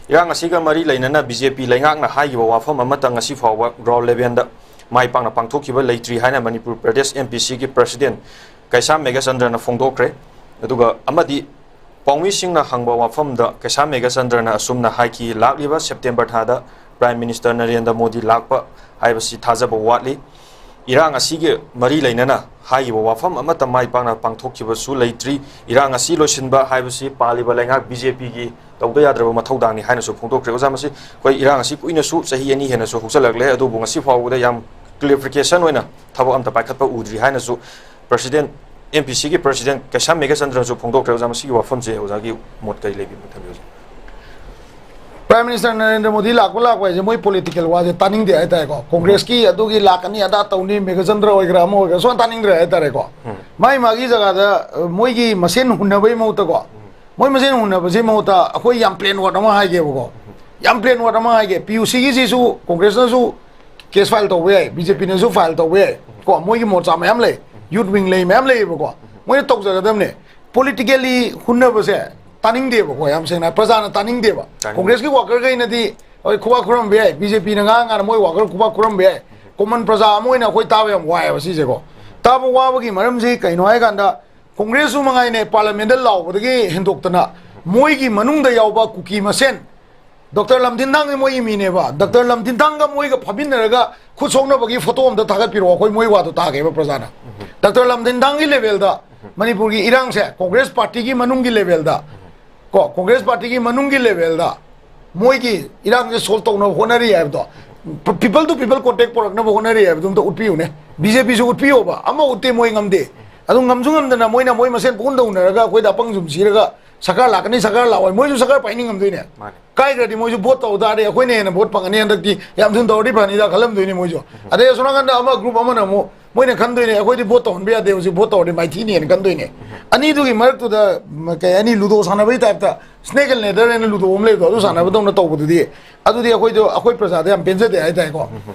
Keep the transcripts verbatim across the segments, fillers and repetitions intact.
ꯏꯔꯥꯡ ꯑꯁꯤꯒ ꯃꯔꯤ ꯂꯩꯅꯅ ꯕꯤ ꯖꯦ ꯄꯤ ꯂꯩꯉꯥꯛꯅ ꯍꯥꯏꯈꯤꯕ ꯋꯥꯐꯝ ꯑꯃꯠꯇ ꯉꯁꯤ ꯐꯥꯎꯕ ground level ꯗ ꯃꯥꯏ ꯄꯥꯛꯅ ꯄꯥꯡꯊꯣꯛꯈꯤꯕ ꯂꯩꯇ꯭ꯔꯤ ꯍꯥꯏꯅ ꯃꯅꯤꯄꯨꯔ ꯄ꯭ꯔꯗꯦꯁ ꯑꯦꯝ ꯄꯤ ꯁꯤꯒꯤ president ꯀꯩꯁꯥꯝ ꯃꯦꯘꯆꯟꯗ꯭ꯔꯅ ꯐꯣꯡꯗꯣꯛꯈ꯭ꯔꯦ꯫ ꯑꯗꯨꯒ ꯑꯃꯗꯤ ꯄꯥꯎꯃꯤꯁꯤꯡꯅ ꯍꯪꯕ ꯋꯥꯐꯝꯗ ꯀꯩꯁꯥꯝ ꯃꯦꯘꯆꯟꯗ꯭ꯔꯅ ꯑꯁꯨꯝꯅ ꯍꯥꯏꯈꯤ, ꯂꯥꯛꯂꯤꯕ ꯁꯦꯞꯇꯦꯝꯕꯔ ꯊꯥꯗ Prime Minister ꯅꯔꯦꯟꯗ꯭ꯔ ꯃꯣꯗꯤ ꯂꯥꯛꯄ ꯍꯥꯏꯕꯁꯤ ꯊꯥꯖꯕ ꯋꯥꯠꯂꯤ꯫ ꯏꯔꯥꯡ ꯑꯁꯤꯒꯤ ꯃꯔꯤ ꯂꯩꯅꯅ ꯍꯥꯏꯈꯤꯕ ꯋꯥꯐꯝ ꯑꯃꯠꯇ ꯃꯥꯏ ꯄꯥꯛꯅ ꯄꯥꯡꯊꯣꯛꯈꯤꯕꯁꯨ ꯂꯩꯇ꯭ꯔꯤ꯫ ꯏꯔꯥꯡ ꯑꯁꯤ ꯂꯣꯏꯁꯤꯟꯕ ꯍꯥꯏꯕꯁꯤ ꯄꯥꯜꯂꯤꯕ ꯂꯩꯉꯥꯛ ꯕꯤ ꯖꯦ ꯄꯤꯒꯤ ꯇꯧꯗ ꯌꯥꯗ꯭ꯔꯕ ꯃꯊꯧꯗꯥꯡꯅꯤ ꯍꯥꯏꯅꯁꯨ ꯐꯣꯡꯗꯣꯛꯈ꯭ꯔꯦ꯫ ꯑꯣꯖꯥ, ꯃꯁꯤ ꯑꯩꯈꯣꯏ ꯏꯔꯥꯡ ꯑꯁꯤ ꯀꯨꯏꯅꯁꯨ, ꯆꯍꯤ ꯑꯅꯤ ꯍꯦꯟꯅꯁꯨ ꯍꯧꯖꯤꯜꯂꯛꯂꯦ, ꯑꯗꯨꯕꯨ ꯉꯁꯤ ꯐꯥꯎꯕꯗ ꯌꯥꯝ clarification ꯑꯣꯏꯅ ꯊꯕꯛ ꯑꯝꯇ ꯄꯥꯏꯈꯠꯄ ꯎꯗ꯭ꯔꯤ ꯍꯥꯏꯅꯁꯨ president, ꯑꯦꯝ ꯄꯤ ꯁꯤꯒꯤ president ꯀꯩꯁꯥꯝ ꯃꯦꯘꯆꯟꯗ꯭ꯔꯅꯁꯨ ꯐꯣꯡꯗꯣꯛꯈ꯭ꯔꯦ꯫ ꯑꯣꯖꯥ, ꯃꯁꯤꯒꯤ ꯋꯥꯐꯝꯁꯦ ꯑꯣꯖꯥꯒꯤ ꯃꯣꯠ ꯀꯔꯤ ꯂꯩꯕꯤꯕꯅꯣ ꯊꯝꯕꯤꯌꯨ, ꯑꯣꯖꯥ꯫ Prime Minister ꯅꯔꯦꯟꯗ꯭ꯔ ꯃꯣꯗꯤ ꯂꯥꯛꯄ ꯂꯥꯛꯄ ꯍꯥꯏꯁꯦ ꯃꯣꯏ political ꯋꯥꯁꯦ ꯇꯥꯅꯤꯡꯗꯦ ꯍꯥꯏꯇꯥꯔꯦꯀꯣ꯫ ꯀꯣꯡꯒ꯭ꯔꯦꯁꯀꯤ ꯑꯗꯨꯒꯤ ꯂꯥꯛꯀꯅꯤ, ꯑꯗꯥ ꯇꯧꯅꯤ, ꯃꯦꯘꯆꯟꯗ꯭ꯔ ꯑꯣꯏꯒꯦꯔꯥ ꯑꯃ ꯑꯣꯏꯒꯦꯔꯥ ꯁꯨꯡꯇꯥ ꯇꯥꯅꯤꯡꯗ꯭ꯔꯦ ꯍꯥꯏꯇꯥꯔꯦꯀꯣ꯫ ꯎꯝ꯫ ꯃꯥꯏ ꯃꯥꯒꯤ ꯖꯒꯥꯗ, ꯑ, ꯃꯣꯏꯒꯤ ꯃꯁꯦꯟ ꯍꯨꯟꯅꯕꯒꯤ ꯃꯍꯨꯠꯇꯀꯣ, ꯃꯣꯏ ꯃꯁꯦꯟ ꯍꯨꯟꯅꯕꯁꯤ ꯃꯍꯨꯠꯇ ꯑꯩꯈꯣꯏ ꯌꯥꯝ plain word ꯑꯃ ꯍꯥꯏꯒꯦꯕꯀꯣ꯫ ꯌꯥꯝ plain word ꯑꯃ ꯍꯥꯏꯒꯦ꯫ ꯄꯤ ꯌꯨ ꯁꯤꯒꯤꯁꯤꯁꯨ ꯀꯣꯡꯒ꯭ꯔꯦꯁꯅꯁꯨ case file ꯇꯧꯕ ꯌꯥꯏ, ꯕꯤ ꯖꯦ ꯄꯤꯅꯁꯨ file ꯇꯧꯕ ꯌꯥꯏ ꯀꯣ꯫ ꯃꯣꯏꯒꯤ ꯃꯣꯔꯆꯥ ꯃꯌꯥꯝ ꯂꯩ, youth wing ꯂꯩ, ꯃꯌꯥꯝ ꯂꯩꯌꯦꯕꯀꯣ꯫ ꯃꯣꯏꯅ ꯇꯧꯖꯒꯗꯕꯅꯦ꯫ Politically ꯍꯨꯟꯅꯕꯁꯦ ꯇꯥꯅꯤꯡꯗꯦꯕꯀꯣ, ꯌꯥꯝ ꯁꯦꯡꯅ ꯄ꯭ꯔꯖꯥꯅ ꯇꯥꯅꯤꯡꯗꯦꯕ꯫ ꯇꯥꯅꯤꯡꯗꯦ꯫ ꯀꯣꯡꯒ꯭ꯔꯦꯁꯀꯤ workerꯈꯩꯅꯗꯤ ꯍꯣꯏ ꯈꯨꯕꯥꯛ ꯈꯨꯔꯝꯕ ꯌꯥꯏ, ꯕꯤ ꯖꯦ ꯄꯤꯅ ꯉꯥꯡꯉ ꯉꯥꯡꯉ ꯃꯣꯏ worker ꯈꯨꯕꯥꯛ ꯈꯨꯔꯝꯕ ꯌꯥꯏ꯫ Common ꯄ꯭ꯔꯖꯥ ꯑꯃ ꯑꯣꯏꯅ ꯑꯩꯈꯣꯏ ꯇꯥꯕ ꯌꯥꯝ ꯋꯥꯏꯑꯦꯕ ꯁꯤꯁꯦꯀꯣ꯫ ꯇꯥꯕ ꯋꯥꯕꯒꯤ ꯃꯔꯝꯁꯤ ꯀꯩꯅꯣ ꯍꯥꯏ ꯀꯥꯟꯗ, ꯀꯣꯡꯒ꯭ꯔꯦꯁꯁꯨ ꯃꯉꯥꯏꯅꯦ, parliamentꯗ ꯂꯥꯎꯕꯗꯒꯤ ꯍꯦꯟꯗꯣꯛꯇꯅ ꯃꯣꯏꯒꯤ ꯃꯅꯨꯡꯗ ꯌꯥꯎꯕ ꯀꯨꯀꯤ ꯃꯁꯦꯟ, ꯗꯣꯛꯇꯔ ꯂꯝꯊꯤꯟꯊꯥꯡꯁꯦ ꯃꯣꯏꯒꯤ ꯃꯤꯅꯦꯕ, ꯗꯣꯛꯇꯔ ꯂꯝꯊꯤꯟꯊꯥꯡꯒ ꯃꯣꯏꯒ ꯐꯝꯃꯤꯟꯅꯔꯒ ꯈꯨꯠ ꯁꯣꯛꯅꯕꯒꯤ photo ꯑꯝꯇ ꯊꯥꯒꯠꯄꯤꯔꯛꯑꯣ, ꯑꯩꯈꯣꯏ ꯃꯣꯏ ꯋꯥꯗꯣ ꯇꯥꯒꯦꯕ ꯄ꯭ꯔꯖꯥꯅ꯫ ꯗꯣꯛꯇꯔ ꯂꯝꯊꯤꯟꯊꯥꯡꯒꯤ levelꯗ ꯃꯅꯤꯄꯨꯔꯒꯤ ꯏꯔꯥꯡꯁꯦ ꯀꯣꯡꯒ꯭ꯔꯦꯁ partyꯒꯤ ꯃꯅꯨꯡꯒꯤ levelꯗ ꯀꯣ, ꯀꯣꯡꯒ꯭ꯔꯦꯁ partyꯒꯤ ꯃꯅꯨꯡꯒꯤ levelꯗ ꯃꯣꯏꯒꯤ ꯏꯔꯥꯡꯁꯦ solve ꯇꯧꯅꯕ ꯍꯣꯠꯅꯔꯤ ꯍꯥꯏꯕꯗꯣ, people to people contact ꯄꯨꯔꯛꯅꯕ ꯍꯣꯠꯅꯔꯤ ꯍꯥꯏꯕꯗꯣ ꯑꯝꯇ ꯎꯠꯄꯤꯌꯨꯅꯦ꯫ ꯕꯤ ꯖꯦ ꯄꯤꯁꯨ ꯎꯠꯄꯤꯌꯣꯕ, ꯑꯃ ꯎꯠꯇꯦ, ꯃꯣꯏ ꯉꯝꯗꯦ꯫ ꯑꯗꯨ ꯉꯝꯁꯨ ꯉꯝꯗꯅ ꯃꯣꯏꯅ ꯃꯣꯏ ꯃꯁꯦꯟ ꯄꯨꯟꯗ ꯎꯅꯔꯒ ꯑꯩꯈꯣꯏꯗ ꯑꯄꯪ ꯁꯨꯝ ꯁꯤꯔꯒ ꯁꯔꯀꯥꯔ ꯂꯥꯛꯀꯅꯤ, ꯁꯔꯀꯥꯔ ꯂꯥꯛꯑꯣꯏ, ꯃꯣꯏꯁꯨ ꯁꯔꯀꯥꯔ ꯄꯥꯏꯅꯤꯡꯉꯝꯗꯣꯏꯅꯦ꯫ ꯃꯥꯅꯦ꯫ ꯀꯥꯏꯈ꯭ꯔꯗꯤ ꯃꯣꯏꯁꯨ vote ꯇꯧ ꯇꯥꯔꯗꯤ ꯑꯩꯈꯣꯏꯅ ꯍꯦꯟꯅ vote ꯐꯪꯒꯅꯤ ꯍꯟꯗꯛꯇꯤ, ꯌꯥꯝ ꯊꯨꯅ ꯇꯧꯔꯗꯤ ꯐꯅꯤꯗ ꯈꯜꯂꯝꯗꯣꯏꯅꯦ ꯃꯣꯏꯁꯨ꯫ ꯑꯗꯩ ꯑꯁꯣꯝ ꯅꯥꯀꯟꯗ ꯑꯃ group ꯑꯃꯅ ꯑꯃꯨꯛ ꯃꯣꯏꯅ ꯈꯟꯗꯣꯏꯅꯦ, ꯑꯩꯈꯣꯏꯗꯤ vote ꯇꯧꯍꯟꯕ ꯌꯥꯗꯦ, ꯍꯧꯖꯤꯛ vote ꯇꯧꯔꯗꯤ ꯃꯥꯏꯊꯤꯅꯦꯅ ꯈꯟꯗꯣꯏꯅꯦ꯫ ꯑꯅꯤꯗꯨꯒꯤ ꯃꯔꯛꯇꯨꯗ, ꯃ, ꯀꯩ ꯍꯥꯏꯅꯤ, ludo ꯁꯥꯟꯅꯕꯒꯤ typeꯇ, snake and ladder ꯍꯥꯏꯅ ludo ꯑꯃ ꯂꯩꯕꯗꯣ, ꯑꯗꯨ ꯁꯥꯟꯅꯕꯗꯧꯅ ꯇꯧꯕꯗꯨꯗꯤ, ꯑꯗꯨꯗꯤ ꯑꯩꯈꯣꯏꯗꯣ, ꯑꯩꯈꯣꯏ ꯄ꯭ꯔꯖꯥꯗ ꯌꯥꯝ ꯄꯦꯟꯖꯗꯦ ꯍꯥꯏꯇꯥꯔꯦꯀꯣ꯫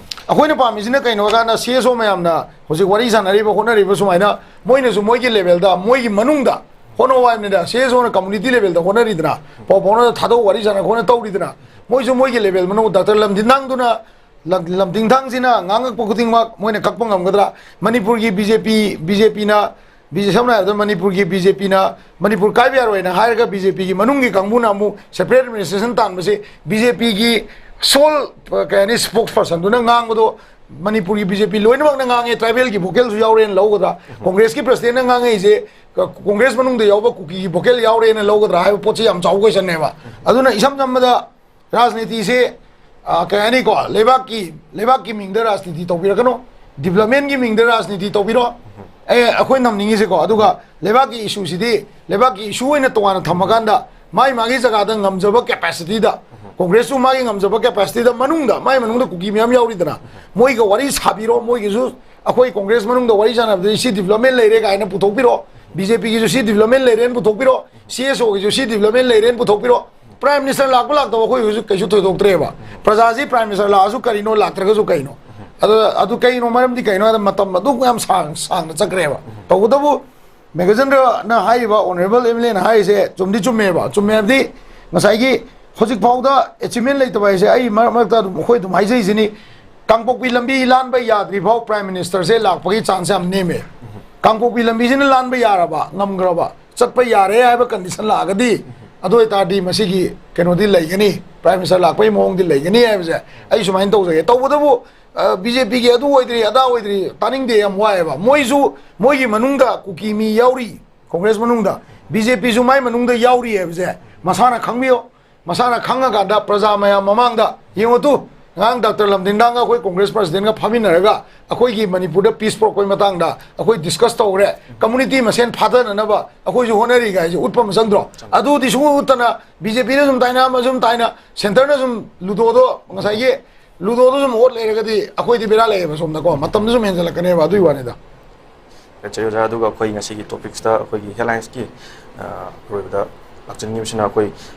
ꯑꯩꯈꯣꯏꯅ ꯄꯥꯝꯃꯤꯁꯤꯅ ꯀꯩꯅꯣ ꯍꯥꯏ ꯀꯥꯟꯗ, ꯁꯤ ꯑꯦꯁ ꯑꯣ ꯃꯌꯥꯝꯅ ꯍꯧꯖꯤꯛ ꯋꯥꯔꯤ ꯁꯥꯟꯅꯔꯤꯕ, ꯍꯣꯠꯅꯔꯤꯕ ꯁꯨꯃꯥꯏꯅ ꯃꯣꯏꯅꯁꯨ ꯃꯣꯏꯒꯤ levelꯗ, ꯃꯣꯏꯒꯤ ꯃꯅꯨꯡꯗ ꯍꯣꯠꯅꯧ ꯍꯥꯏꯕꯅꯤꯗ꯫ ꯁꯤ ꯑꯦꯁ ꯑꯣꯅ ꯀꯝꯃꯨꯅꯤꯇꯤ ꯂꯦꯚꯦꯜꯗ ꯍꯣꯠꯅꯔꯤꯗꯅ, ꯄꯥꯎ ꯐꯥꯎꯅꯗ ꯊꯥꯗꯣꯛ ꯋꯥꯔꯤ ꯁꯥꯟꯅ ꯈꯣꯠꯅ ꯇꯧꯔꯤꯗꯅ, ꯃꯣꯏꯁꯨ ꯃꯣꯏꯒꯤ ꯂꯦꯚꯦꯜ ꯃꯅꯨꯡ ꯗꯥꯛꯇꯔ ꯂꯝꯊꯤꯟꯊꯥꯡꯗꯨꯅ ꯂꯝ-, ꯂꯝꯊꯤꯡꯊꯥꯡꯁꯤꯅ ꯉꯥꯡꯉꯛꯄ ꯈꯨꯗꯤꯡꯃꯛ ꯃꯣꯏꯅ ꯀꯛꯄ ꯉꯝꯒꯗ꯭ꯔꯥ? ꯃꯅꯤꯄꯨꯔꯒꯤ ꯕꯤ ꯖꯦ ꯄꯤ, ꯕꯤ ꯖꯦ ꯄꯤꯅ, ꯕꯤ ꯖꯦ, ꯁꯝꯅ ꯍꯥꯏꯔꯕꯗ ꯃꯅꯤꯄꯨꯔꯒꯤ ꯕꯤ ꯖꯦ ꯄꯤꯅ ꯃꯅꯤꯄꯨꯔ ꯀꯥꯏꯕ ꯌꯥꯔꯣꯏꯅ ꯍꯥꯏꯔꯒ ꯕꯤ ꯖꯦ ꯄꯤꯒꯤ ꯃꯅꯨꯡꯒꯤ ꯀꯥꯡꯕꯨꯅ ꯑꯃꯨꯛ ꯁꯦꯄꯔꯦꯠ ꯑꯦꯗꯃꯤꯅꯤꯁꯇ꯭ꯔꯦꯁꯟ ꯇꯥꯟꯕꯁꯦ ꯕꯤ ꯖꯦ ꯄꯤꯒꯤ ꯁꯣꯜ, ꯑ, ꯀꯩ ꯍꯥꯏꯅꯤ, ꯁ꯭ꯄꯣꯛꯁ ꯄꯔꯁꯟꯗꯨꯅ ꯉꯥꯡꯕꯗꯣ ꯃꯅꯤꯄꯨꯔꯒꯤ ꯕꯤ ꯖꯦ ꯄꯤ ꯂꯣꯏꯅꯃꯛꯅ ꯉꯥꯡꯉꯦ, ꯇ꯭ꯔꯥꯏꯕꯦꯜꯒꯤ ꯚꯣꯀꯦꯜꯁꯨ ꯌꯥꯎꯔꯦꯅ ꯂꯧꯒꯗ꯭ꯔꯥ? ꯀꯣꯡꯒ꯭ꯔꯦꯁꯀꯤ ꯄ꯭ꯔꯁꯤꯗꯦꯟꯅ ꯉꯥꯡꯉꯛꯏꯁꯦ, ꯀ-, ꯀꯣꯡꯒ꯭ꯔꯦꯁ ꯃꯅꯨꯡꯗ ꯌꯥꯎꯕ ꯀꯨꯀꯤꯒꯤ ꯚꯣꯀꯦꯜ ꯌꯥꯎꯔꯦꯅ ꯂꯧꯒꯗ꯭ꯔꯥ ꯍꯥꯏꯕ ꯄꯣꯠꯁꯦ ꯌꯥꯝ ꯆꯥꯎꯕ ꯀꯣꯏꯁꯟꯅꯦꯕ꯫ ꯑꯗꯨꯅ ꯏꯁꯝ ꯁꯝꯕꯗ ꯔꯥꯖꯅꯤꯇꯤꯁꯦ, ꯑ, ꯀꯩ ꯍꯥꯏꯅꯤꯀꯣ, ꯂꯩꯕꯥꯛꯀꯤ, ꯂꯩꯕꯥꯛꯀꯤ ꯃꯤꯡꯗ ꯔꯥꯖꯅꯤꯇꯤ ꯇꯧꯕꯤꯔꯛꯀꯅꯣ, ꯗꯤꯕ꯭ꯂꯞꯃꯦꯟꯒꯤ ꯃꯤꯡꯗ ꯔꯥꯖꯅꯤꯇꯤ ꯇꯧꯕꯤꯔꯣ꯫ ꯑꯦ, ꯑꯩꯈꯣꯏ ꯅꯝꯅꯤꯡꯉꯤꯁꯦꯀꯣ, ꯑꯗꯨꯒ ꯂꯩꯕꯥꯛꯀꯤ ꯏꯁꯨꯁꯤꯗꯤ ꯂꯩꯕꯥꯛꯀꯤ ꯏꯁꯨ ꯑꯣꯏꯅ ꯇꯣꯉꯥꯟꯅ ꯊꯝꯃꯀꯥꯟꯗ ꯃꯥꯏ ꯃꯥꯒꯤ ꯖꯒꯥꯗ ꯉꯝꯖꯕ ꯀꯦꯄꯥꯁꯤꯇꯤꯗ, ꯀꯣꯡꯒ꯭ꯔꯦꯁꯁꯨ ꯃꯥꯒꯤ ꯉꯝꯖꯕ ꯀꯦꯄꯥꯁꯤꯇꯤꯗ ꯃꯅꯨꯡꯗ, ꯃꯥꯏ ꯃꯅꯨꯡꯗ ꯀꯨꯀꯤ ꯃꯌꯥꯝ ꯌꯥꯎꯔꯤꯗꯅ, ꯃꯣꯏꯒ ꯋꯥꯔꯤ ꯁꯥꯕꯤꯔꯣ, ꯃꯣꯏꯒꯤꯁꯨ ꯑꯩꯈꯣꯏ ꯀꯣꯡꯒ꯭ꯔꯦꯁ ꯃꯅꯨꯡꯗ ꯋꯥꯔꯤ ꯁꯥꯟꯅꯕꯗꯗꯤ ꯁꯤ ꯗꯤꯕ꯭ꯂꯞꯃꯦꯟ ꯂꯩꯔꯦ ꯀꯥꯏꯅ ꯄꯨꯊꯣꯛꯄꯤꯔꯣ, ꯕꯤ ꯖꯦ ꯄꯤꯒꯤꯁꯨ ꯁꯤ ꯗꯤꯕ꯭ꯂꯞꯃꯦꯟ ꯂꯩꯔꯦꯅ ꯄꯨꯊꯣꯛꯄꯤꯔꯣ, ꯁꯤ ꯑꯦꯁ ꯑꯣꯒꯤꯁꯨ ꯁꯤ ꯗꯤꯕ꯭ꯂꯞꯃꯦꯟ ꯂꯩꯔꯦꯅ ꯄꯨꯊꯣꯛꯄꯤꯔꯣ꯫ ꯄ꯭ꯔꯥꯏꯝ ꯃꯤꯅꯤꯁꯇꯔ ꯂꯥꯛꯄ ꯂꯥꯛꯇꯕ ꯑꯩꯈꯣꯏ ꯍꯧꯖꯤꯛ ꯀꯩꯁꯨ ꯊꯣꯏꯗꯣꯛꯇ꯭ꯔꯦꯕ꯫ ꯄ꯭ꯔꯖꯥꯁꯤ ꯄ꯭ꯔꯥꯏꯝ ꯃꯤꯅꯤꯁꯇꯔ ꯂꯥꯛꯑꯁꯨ ꯀꯔꯤꯅꯣ, ꯂꯥꯛꯇ꯭ꯔꯒꯁꯨ ꯀꯩꯅꯣ? ꯑꯗꯨ, ꯑꯗꯨ ꯀꯩꯅꯣ, ꯃꯔꯝꯗꯤ ꯀꯩꯅꯣ ꯍꯥꯏꯗ ꯃꯇꯝ ꯑꯗꯨꯛ ꯌꯥꯝ ꯁꯥꯡ-, ꯁꯥꯡꯅ ꯆꯠꯈ꯭ꯔꯦꯕ꯫ ꯇꯧꯕꯇꯕꯨ ꯃꯦꯘꯆꯟꯗ꯭ꯔꯅ ꯍꯥꯏꯔꯤꯕ, ꯑꯣꯅꯔꯦꯕꯜ ꯑꯦꯝ ꯑꯦꯜ ꯑꯦꯅ ꯍꯥꯏꯔꯤꯁꯦ ꯆꯨꯝꯗꯤ ꯆꯨꯝꯃꯦꯕ꯫ ꯆꯨꯝꯃꯦ ꯍꯥꯏꯕꯗꯤ ꯉꯁꯥꯏꯒꯤ ꯍꯧꯖꯤꯛ ꯐꯥꯎꯗ ꯑꯦꯆꯤꯞꯃꯦꯟ ꯂꯩꯇꯕ ꯍꯥꯏꯁꯦ, ꯑꯩ ꯃꯔꯛ ꯃꯔꯛꯇ ꯑꯗꯨꯝ, ꯑꯩꯈꯣꯏ ꯑꯗꯨꯝ ꯍꯥꯏꯖꯩꯁꯤꯅꯤ, ꯀꯥꯡꯄꯣꯛꯄꯤ ꯂꯝꯕꯤ ꯂꯥꯟꯕ ꯌꯥꯗ꯭ꯔꯤ ꯐꯥꯎ ꯄ꯭ꯔꯥꯏꯝ ꯃꯤꯅꯤꯁꯇꯔꯁꯦ ꯂꯥꯛꯄꯒꯤ ꯆꯥꯟꯁ ꯌꯥꯝ ꯅꯦꯝꯃꯦ꯫ ꯀꯥꯡꯄꯣꯛꯄꯤ ꯂꯝꯕꯤꯁꯤꯅ ꯂꯥꯟꯕ ꯌꯥꯔꯕ, ꯉꯝꯈ꯭ꯔꯕ, ꯆꯠꯄ ꯌꯥꯔꯦ ꯍꯥꯏꯕ ꯀꯟꯗꯤꯁꯟ ꯂꯥꯛꯑꯒꯗꯤ, ꯑꯗꯨ ꯑꯣꯏꯇꯥꯔꯗꯤ ꯃꯁꯤꯒꯤ ꯀꯩꯅꯣꯗꯤ ꯂꯩꯒꯅꯤ, ꯄ꯭ꯔꯥꯏꯝ ꯃꯤꯅꯤꯁꯇꯔ ꯂꯥꯛꯄꯒꯤ ꯃꯑꯣꯡꯗꯤ ꯂꯩꯒꯅꯤ ꯍꯥꯏꯕꯁꯦ ꯑꯩ ꯁꯨꯃꯥꯏꯅ ꯇꯧꯖꯒꯦ꯫ ꯇꯧꯕꯇꯕꯨ, ꯑ, ꯕꯤ ꯖꯦ ꯄꯤꯒꯤ ꯑꯗꯨ ꯑꯣꯏꯗ꯭ꯔꯤ, ꯑꯗꯥ ꯑꯣꯏꯗ꯭ꯔꯤ, ꯇꯥꯅꯤꯡꯗꯦ, ꯌꯥꯝ ꯋꯥꯏꯑꯦꯕ꯫ ꯃꯣꯏꯁꯨ, ꯃꯣꯏꯒꯤ ꯃꯅꯨꯡꯗ ꯀꯨꯀꯤ ꯃꯤ ꯌꯥꯎꯔꯤ, ꯀꯣꯡꯒ꯭ꯔꯦꯁ ꯃꯅꯨꯡꯗ, ꯕꯤ ꯖꯦ ꯄꯤꯁꯨ ꯃꯥꯏ ꯃꯅꯨꯡꯗ ꯌꯥꯎꯔꯤ ꯍꯥꯏꯕꯁꯦ ꯃꯁꯥꯅ ꯈꯪꯕꯤꯌꯣ꯫ ꯃꯁꯥꯅ ꯈꯪꯉꯀꯥꯟꯗ ꯄ꯭ꯔꯖꯥ ꯃꯌꯥꯝ ꯃꯃꯥꯡꯗ ꯌꯦꯡꯉꯨ ꯇꯨ, ꯉꯔꯥꯡ ꯗꯥꯛꯇꯔ ꯂꯝꯗꯤꯟꯗꯥꯡꯒ ꯑꯩꯈꯣꯏ ꯀꯣꯡꯒ꯭ꯔꯦꯁ ꯄ꯭ꯔꯁꯤꯗꯦꯟꯒ ꯐꯝꯃꯤꯟꯅꯔꯒ ꯑꯩꯈꯣꯏꯒꯤ ꯃꯅꯤꯄꯨꯔꯗ ꯄꯤꯁ ꯄꯨꯔꯛꯄꯒꯤ ꯃꯇꯥꯡꯗ ꯑꯩꯈꯣꯏ ꯗꯤꯁꯀꯁ ꯇꯧꯈ꯭ꯔꯦ꯫ ꯀꯝꯃꯨꯅꯤꯇꯤ ꯃꯁꯦꯟ ꯐꯥꯊꯅꯅꯕ ꯑꯩꯈꯣꯏꯁꯨ ꯍꯣꯠꯅꯔꯤ ꯍꯥꯏꯁꯦ ꯎꯠꯄ ꯑꯃ ꯆꯪꯗ꯭ꯔꯣ? ꯑꯗꯨꯗꯤ ꯁꯨꯡꯎ ꯎꯠꯇꯅ ꯕꯤ ꯖꯦ ꯄꯤꯅ ꯁꯨꯝ ꯇꯥꯏꯅ, ꯑꯃ ꯁꯨꯝ ꯇꯥꯏꯅ, ꯁꯦꯟꯇꯔꯅ ꯁꯨꯝ ꯂꯨꯗꯣꯗꯣ, ꯉꯁꯥꯏꯒꯤ ꯂꯨꯗꯣꯗꯣ ꯁꯨꯝ ꯑꯣꯠ ꯂꯩꯔꯒꯗꯤ ꯑꯩꯈꯣꯏꯗꯤ ꯕꯦꯔꯥ ꯂꯩꯌꯦꯕ ꯁꯣꯝꯗꯀꯣ, ꯃꯇꯝꯗꯣ ꯁꯨꯝ ꯍꯦꯟꯖꯜꯂꯛꯀꯅꯦꯕ, ꯑꯗꯨꯒꯤ ꯋꯥꯅꯤꯗ꯫ ꯌꯥꯏꯐꯔꯦ ꯑꯣꯖꯥ, ꯑꯗꯨꯒ ꯑꯩꯈꯣꯏ ꯉꯁꯤꯒꯤ ꯇꯣꯄꯤꯛꯁꯇ ꯑꯩꯈꯣꯏꯒꯤ ꯍꯦꯗꯂꯥꯏꯟꯁꯀꯤ, ꯑ, ꯑꯔꯣꯏꯕꯗ ꯂꯥꯛꯆꯅꯤꯡꯉꯤꯕꯁꯤꯅ ꯑꯩꯈꯣꯏ